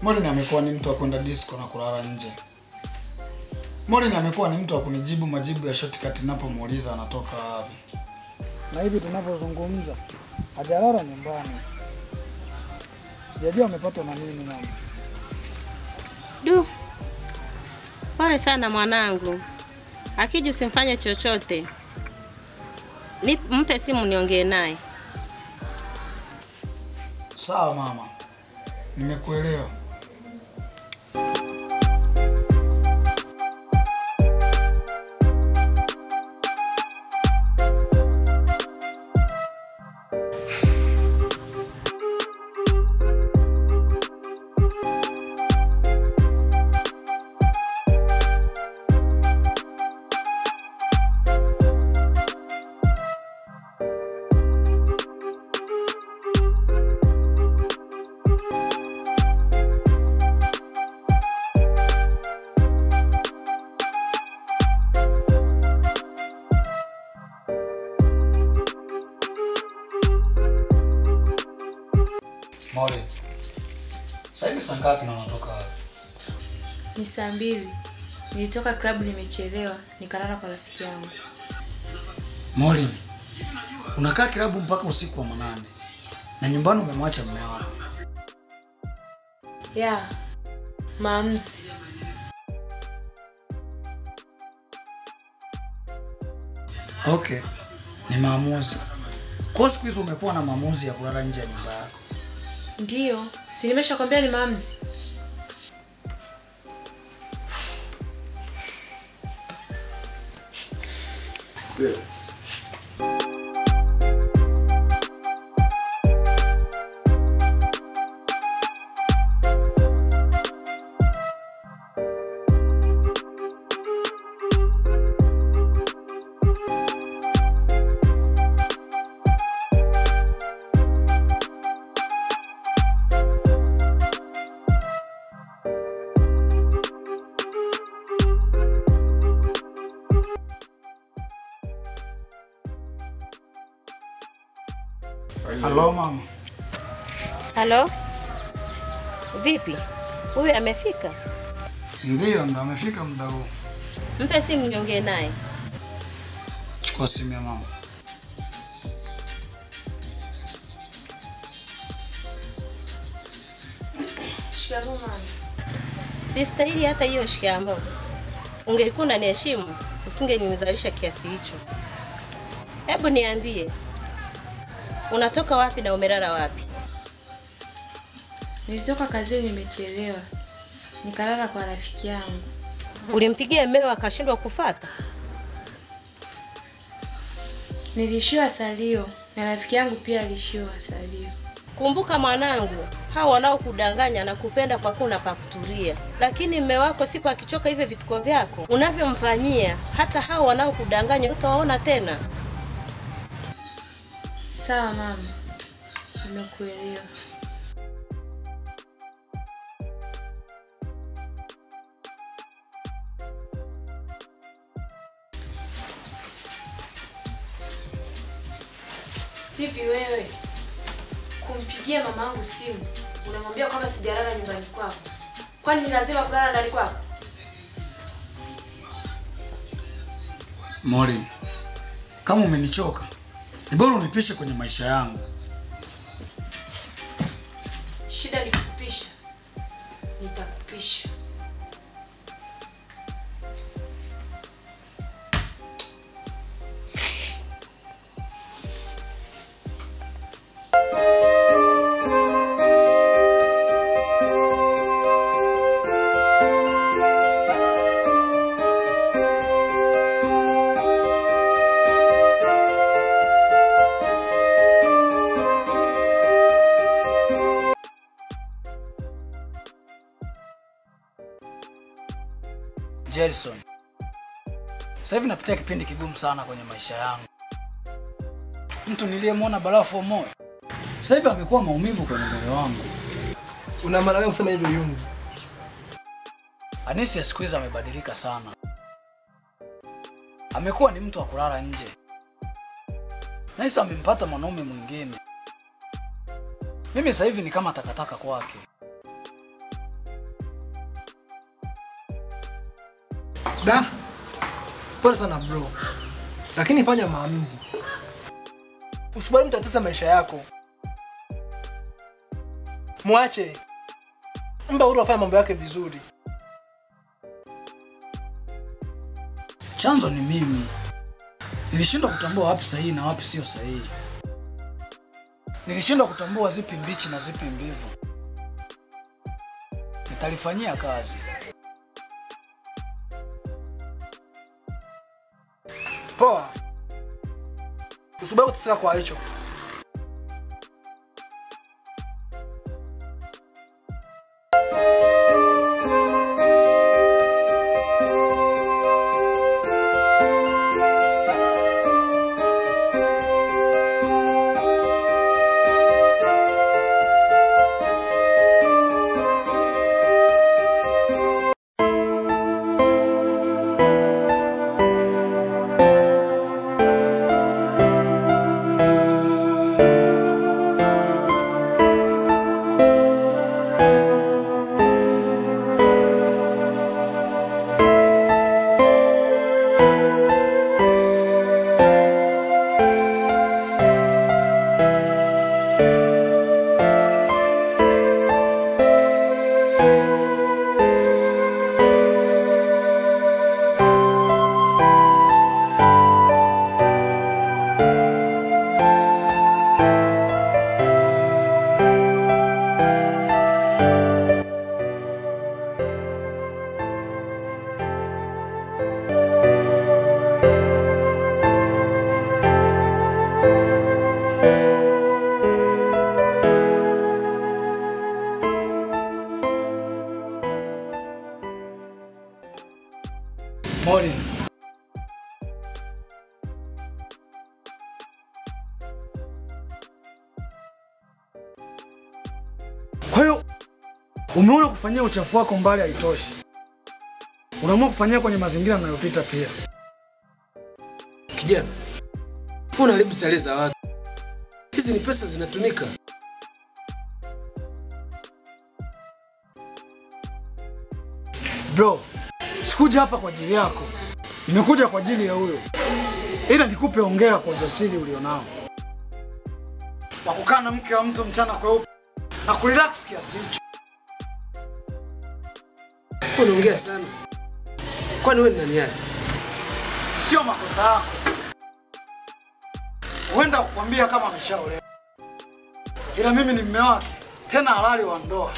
Maureen amekuwa ni mtu wa kwenda disco na kulala nje. Maureen amekuwa ni mtu wa kunijibu majibu ya shortcut ninapomuuliza anatoka wapi. Na hivi tunavyozungumza hajalala nyumbani. Sijajua amepatwa na nini mama. Du. Pole sana mwanangu. Akija usimfanye chochote. Mpe simu niongee naye. Sawa mama. Nimekuelewa. Maureen, sasa hivi saa ngapi na unatoka wapi? Ni saa 2. Nilitoka club nimechelewa, nikalala kwa rafiki yangu. Maureen, unakaa club mpaka usiku wa manane na nyumbani umemwacha mume wako. Yeah. Maamuzi. Okay, ni maamuzi. Kwa siku hizo umekuwa na maamuzi ya kulala nje ya nyumba yako. Ndio, si nimeshakwambia ni maamuzi. Ndio. Halo mama. Halo. Vipi? Huyu amefika? Ndio, ndo amefika muda huu. Mpe simu niongee naye. Chukua simu ya mama. Shikamoo mama. Sistahili hata hiyo shikamoo. Ungelikuwa unaniheshimu, usingenizalisha kiasi hicho. Hebu niambie, unatoka wapi na umelala wapi? Nilitoka kazini nimechelewa. Nikalala kwa rafiki yangu. Ulimpigia mmeo akashindwa kufuata? Nilishiwa salio na rafiki yangu pia alishiwa salio. Kumbuka mwanangu, hao wanaokudanganya na kupenda kwa kuna pa kutulia. Lakini mume wako siku akichoka hivyo vituko vyako unavyomfanyia, hata hao wanaokudanganya utawaona tena. Sawa mama, nimekuelewa. Hivi wewe kumpigia mamangu simu unamwambia kwamba sijalala nyumbani kwako? Kwani ni lazima kulala ndani kwako? Maureen, kama umenichoka ni bora unipishe kwenye maisha yangu. Shida ni kukupisha. Nitakupisha. Jelson, sasa hivi napitia kipindi kigumu sana kwenye maisha yangu. Mtu niliyemwona barafu moyo sasa hivi amekuwa maumivu kwenye moyo wangu. Una maana gani kusema hivyo Yungu? Anisi siku hizi amebadilika sana. Amekuwa ni mtu wa kulala nje. Na sasa amempata mwanaume mwingine. Mimi sasa hivi ni kama takataka kwake. Da. Pole sana bro. Lakini fanya maamuzi. Usibali mtu atesa maisha yako. Mwache. Mpa uhuru afanye mambo yake vizuri. Chanzo ni mimi. Nilishindwa kutambua wapi sahihi na wapi sio sahihi. Nilishindwa kutambua zipi mbichi na zipi mbivu. Nitalifanyia kazi. Poa. Usibaki kuteseka kwa hicho. Maureen. Kwa hiyo umeona kufanyia uchafu wako mbali haitoshi. Unaamua kufanyia kwenye mazingira unayopita pia. Kijana, unaharibu starehe za watu. Hizi ni pesa zinatumika. Bro, sikuja hapa kwa ajili yako. Nimekuja kwa ajili ya huyo. Ila nikupe hongera kwa ujasiri ulionao. Wa kukaa na mke wa mtu mchana kweupe na kurelax kiasi hicho. Unaongea sana. Kwani wewe ni nani yake? Sio makosa yako. Huenda kukwambia kama ameshaolewa. Ila mimi ni mume wake, tena halali wa ndoa.